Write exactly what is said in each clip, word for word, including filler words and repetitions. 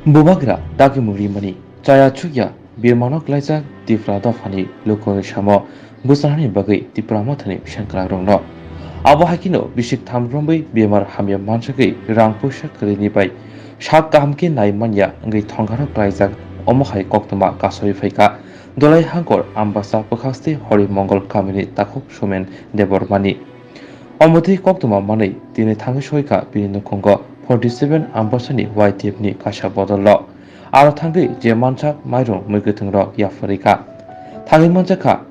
Bubagra dagimung rimani chaya chukya birmano klaijak Tipra dophani lukurokni samo bwchanani bagwi Tipra Mothani sengkrakrokno. Abo hai kheno bisik tham romwi bemar hamya mansagwi rang puisa kwrwini bai sak kaham khe nai manya wngwi thongkharok klaijak, omo hai koktwma kasawi phaikha Dolai Hangkor Ambasa bwkhaste Horimongol kamini takhuk Sumen Debbarmani. Omo twi koktwma manwi tini thangwi soikha bini nukhungo forty seven Ambasani Y T F ni kaisa bodolno. Aro thangwi je mansak mairum mui kwthwngrok yapharwi kha. Thangwi manjakha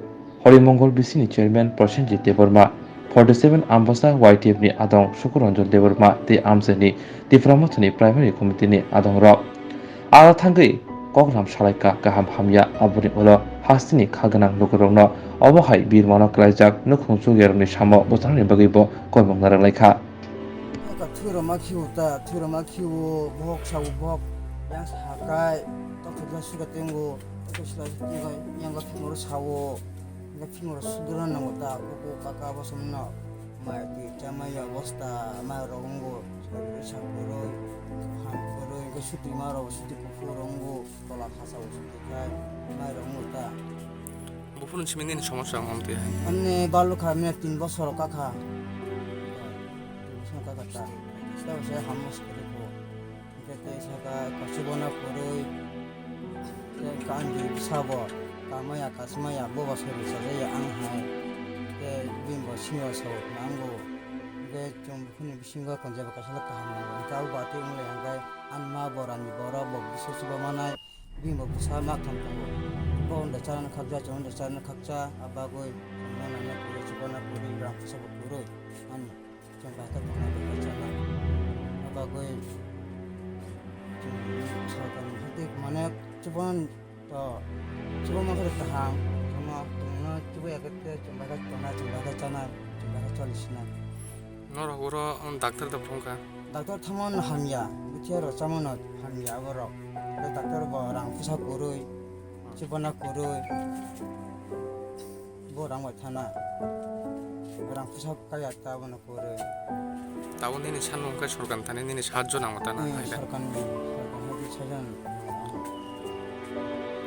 Horimongol bisini chairman Prosenjit Debbarma, forty seven Ambasa Y T F ni adong Sukuranjan Debbarma tei amchaini Tipra Mothani primary committee ni adongrok. Aro thangwi koklam salaikha kaham hamya, aboni ulo hasteni kha gwnang lukurokno obo hai birmano klaijak nukhung chukyarokni samo bwchanani bagwi bo koimung narwk laikha. Aka thwiroma khiwo ta, thwiroma khiwo, bohok sawo bohok, yang sakai, tokthokla suka tengo, tokthokla suka tengo, yang ga phimoro sawo, yang ga phimoro sudura nango ta, koko kaka bo somno, mai twi chamai ya bosta, mai rok wngbo, sakuroi, ham kuroi, ga suti ma rok, suti kuphur wngbo, tola khasa bo suti khai, mai rok wngbo ta. Buphuru simi nini somosya wng twi hai? Ani balu kha, mine tin bosor kha kha. Tin bosor kha kha ta. Sabo se hamo se khe ko. Hingke tei saka kachubana kwrwi. Tei kanjwi bwsabo. Kamaya kasmaya boba sori sajaya ang hai. Tei bini bo senior sabo nango. Hingke chwng buphuruni bisingo konjaba kaisa le kaham nango. Hingke abo batwi wng lai hingke ani ma borani borok bo bwswk chuba manai. Bini bo bwsa mak thang tongo. Bo hwnda charwna khakjak, chwng hwnda charwna khakcha, a bagwi chwng nana kwrwi, chubana kwrwi, rang pusa bo kwrwi. Ani chwng bai khe tongnai bai khe chana. A bagwi chwng sorkarni hati mane chubon to chubon ma khe kaham, chwngno tongno chubu ya khe chwng bai khe tongnai, chwng bai khe chana, chwng bai khe choli sinai. Norok oro, um, doctor da phone kha? Doctor thamon hamya, bwthiya rok chamano hamya abo rok. Tei doctor bo rang pusa kwrwi, chibana kwrwi, bo rang bai thana. Rang pusa kaya ta abono kwrwi. Tabuk nini sanmung khe sorkar thani nini sahajjo nango ta na, hmm, hai da? Sorkarni, sorkarni hati sajan.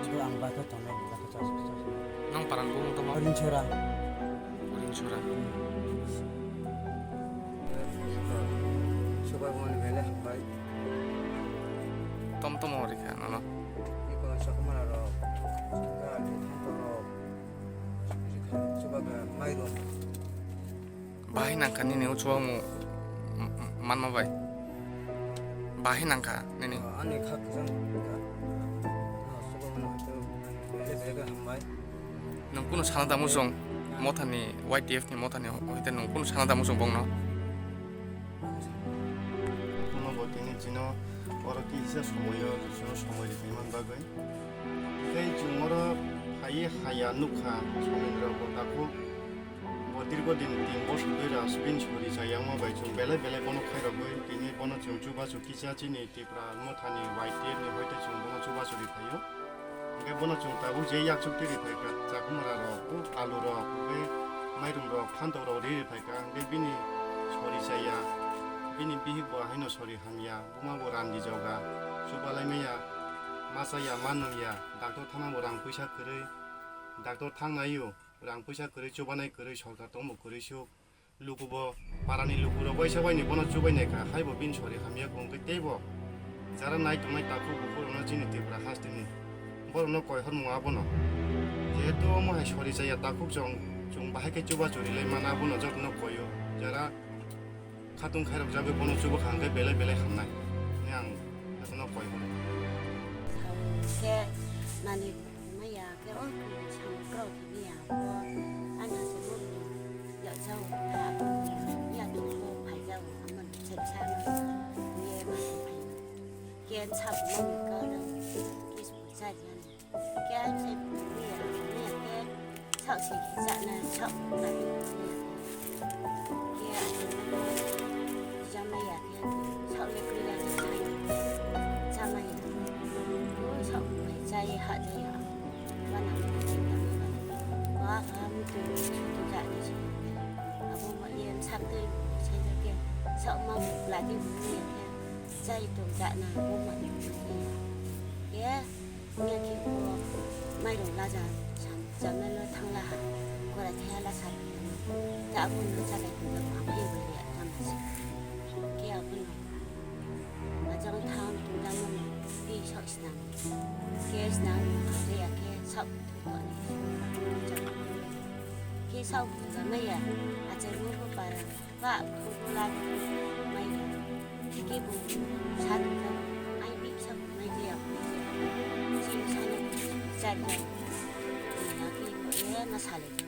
Ibo ang bai khe tongnai, bai khe chas-, chas-. Nang paran bumung tamo? Rinchora. Rinchora. Subai bumani bele hambai. Tom tom ori kha nono. Iko sakumara rok. Ga ni thanto rok. Subai ga mai rok. Bahai nangkha nini o chubamu, m-, m-, manma bai? Bahai nangkha nini? Ani kha kwchang kha. No, chubamu no hwnkhe bele bele khe hambai. Nwng kunu sana da muchung mothani, Y T F ni mothani hoite nwng kunu sana da muchung bongno? Kuno bo tini chino oro kisa somoyo, chino somoi rikhi man bagwi. Tei chwng oro phaiwi haya nukha, Somendra bo takhuk. Bo dirgo din tin bosor dui ras bini sori chaya wngma bai chwng belai belai bono khairogwi tini bono chwng chubachu kisa chini Tipra Mothani Y T F ni hoite chwng bono chubachu ri phaio. Hwnkhe bono chwng tabuk je yakchuk twi ri phaikha, chakhumra rok, alu rok, hwnkhe mairum rok, phantok rok ri ri phaikha, hwnkhe bini sori chaya, bini bihik bo haino sori hamya, buma bo randi joga, chubalai maya, ma chaya, ma nungya, doctor thangna bo rang puisa kwrwi, doctor thangnaio. Rang puisa kwrwi, chubanai kwrwi, sorkar tongmo kwrwi suk. Luku bo, parani luku rok waisa waini bono chubai nai kha, hai bo bini sori hamya kho, hwnkhe tei bo jara nai tongnai takhuk bukhuk rokno chini Tripura hasteni borokno koi hormung abono. Jehetu omo hai sori chaya takhuk chwng, chwng bahai khe chuba churi lai mana abono jotono koio. Jara khatung khairok jagwi bono chuba kha hwnkhe belai belai hamnai. Hwnwi ang jotono koi horo. Khe mani maya. Khe o samung kwrwng tini ya, o ani se bo yakjao, ha, ya tongkho phaijao, amo se sa ye ma phai. Khe sabo mani kwrwng, khe sabo chajani. Khe ani se ya, ya khe sak se khe chana, sak lai ya. Khe achomani jamai ya khe, sak le kwrwi ya khe chai, chamai ya. O sak bai chai ha jai ya. Bana khe chai ya. Wa kha muitu muitu ja ni se. Abo ma ye sak twi se ja khe, sak ma lagi ya khe. Chai tong chana bo ma tong ma khe ya. Ye, nya khe bo mairung laja sam jamna no thangla ha. Kora khe la sa. Ta abo no cha lai tong ma khe bo ya tang si. Khe abo no. Majang thang tong jang no pi sok snam. Khe snam khe ya khe sok thok ni. Khe sok thok ma ya. Achai mo ko para. Ba, khubula mai. Ki bu sat ko ai bi sa mai ya. Chi sa ni cha ja. Ni na ki ko ye na sa le.